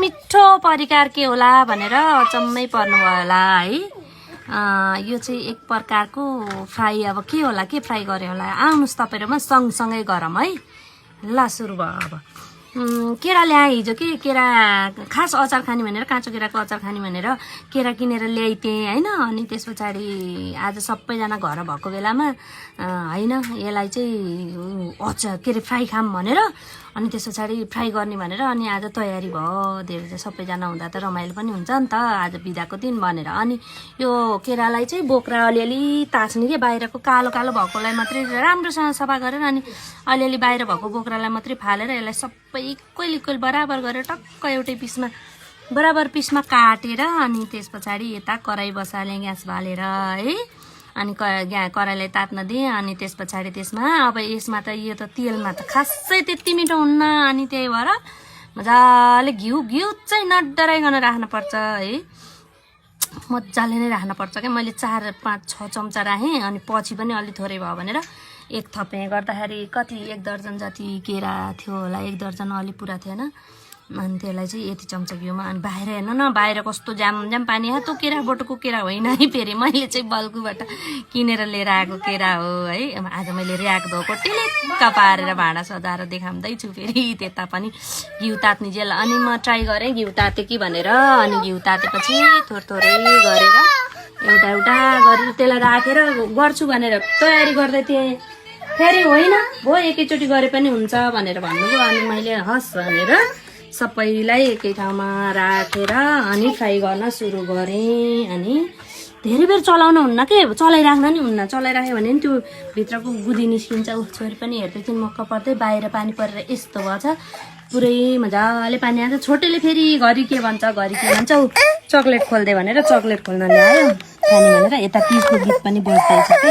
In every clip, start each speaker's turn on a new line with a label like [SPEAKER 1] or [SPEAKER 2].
[SPEAKER 1] मिठो परिकार के होला भनेर अचम्मै पर्नुभयो होला है। यो चाहिँ एक प्रकारको फ्राई, अब के होला, के फ्राई गरे होला, आउनुहोस् तपाईँहरू म सँगसँगै गरौँ है। ल सुरु भयो अब। केरा ल्याएँ हिजो कि, केरा खास अचार खाने भनेर, काँचो केराको अचार खाने भनेर केरा किनेर ल्याइथेँ होइन। अनि त्यस पछाडि आज सबैजना घर भएको बेलामा होइन यसलाई चाहिँ अचार के अरे फ्राई खाम भनेर, अनि त्यस पछाडि फ्राई गर्ने भनेर अनि आज तयारी भयो। धेरै चाहिँ सबैजना हुँदा त रमाइलो पनि हुन्छ नि त, आज बिदाको दिन भनेर। अनि यो केरालाई चाहिँ बोक्रा अलिअलि ताछ्ने के, बाहिरको कालो कालो भएकोलाई मात्रै राम्रोसँग सफा गरेर अनि अलिअलि बाहिर भएको बोक्रालाई मात्रै फालेर यसलाई सबै इक्वल बराबर गरेर टक्क एउटै पिसमा बराबर पिसमा काटेर अनि त्यस पछाडि यता कराई बसालेँ ग्यास बालेर है। अनि कराईलाई तात्न दिएँ। अनि त्यस पछाडि त्यसमा अब यसमा त यो त तेलमा त खासै त्यति मिठो हुन्न, अनि त्यही भएर मजाले घिउ चाहिँ नडराइकन राख्नुपर्छ है, मजाले नै राख्नुपर्छ क्या। मैले 4, 5, 6 चम्चा राखेँ, अनि पछि पनि अलि थोरै भयो भनेर एक थपेँ, गर्दाखेरि कति 1 दर्जन जति केरा थियो होला, 1 दर्जन अलि पुरा थिएन। अनि त्यसलाई चाहिँ यति चम्चा घिउमा, अनि बाहिर हेर्नु न, बाहिर कस्तो जाम पानी आयो। त्यो केरा बोटोको केरा होइन है, फेरि मैले चाहिँ बल्कुबाट किनेर लिएर आएको केरा हो है। आज मैले र्याक धोएको टिलिक्क पारेर भाँडा सजाएर देखाउँदैछु फेरि त्यता पनि घिउ तात्ने जेल। अनि म ट्राई गरेँ घिउ तातेँ कि भनेर, अनि घिउ तातेपछि थोरै गरेर एउटा गरेर त्यसलाई राखेर गर्छु भनेर तयारी गर्दै थिएँ। फेरि होइन भो एकैचोटि गरे पनि हुन्छ भनेर भन्नुभयो। अनि मैले हस् भनेर सबैलाई एकै ठाउँमा राखेर अनि फ्राई गर्न सुरु गरेँ। अनि धेरै बेर चलाउनु हुन्न के, चलाइराख्न नि हुन्न, चलाइराख्यो भने नि त्यो भित्रको गुदी निस्किन्छ। छोरी पनि हेर्दै थिइन् मक्क पर्दै, बाहिर पानी परेर यस्तो भएछ, पुरै मजाले पानी आउँछ। छोटेले फेरि घरि के भन्छ चक्लेट खोल्दै भनेर चक्लेट खोल्न ल्यायो खाने भनेर। यता तिजको गीत पनि बज्दैछ के,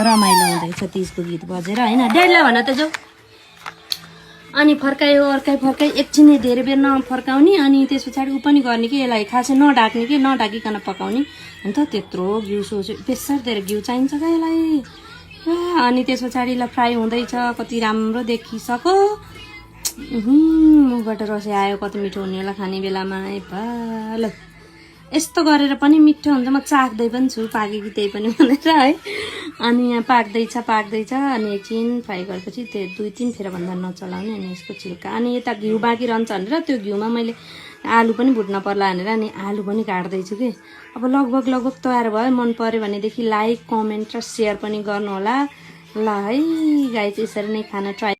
[SPEAKER 1] रमाइलो हुँदैछ तिजको गीत बजेर होइन। ड्याडीलाई भन त जाऊ। अनि फर्कायो फर्काइ एकछिन धेरै बेर नफर्काउने, अनि त्यस पछाडि ऊ पनि गर्ने कि यसलाई खासै नढाक्ने कि, नढाकिकन पकाउने। अन्त त्यत्रो घिउ बेसार धेरै घिउ चाहिन्छ क्या यसलाई। अनि त्यस पछाडि ल फ्राई हुँदैछ, कति राम्रो देखिसक्यो। मुखबाट रसै आयो, कति मिठो हुने होला खाने बेलामा। ल यस्तो गरेर पनि मिठो हुन्छ। म चाख्दै पनि छु, पाके कि त्यही पनि भनेर है। अनि यहाँ पाक्दैछ। अनि एकछिन फ्राई गरेपछि त्यो 2-3 फेर भन्दा नचलाउने। अनि यसको छिल्का, अनि यता घिउ बाँकी रहन्छ भनेर त्यो घिउमा मैले आलु पनि भुट्न पर्ला भनेर अनि आलु पनि काट्दैछु कि। अब लगभग तयार भयो। मन पर्यो भनेदेखि लाइक, कमेन्ट र सेयर पनि गर्नुहोला ल है। गाइस यसरी नै खाना ट्राई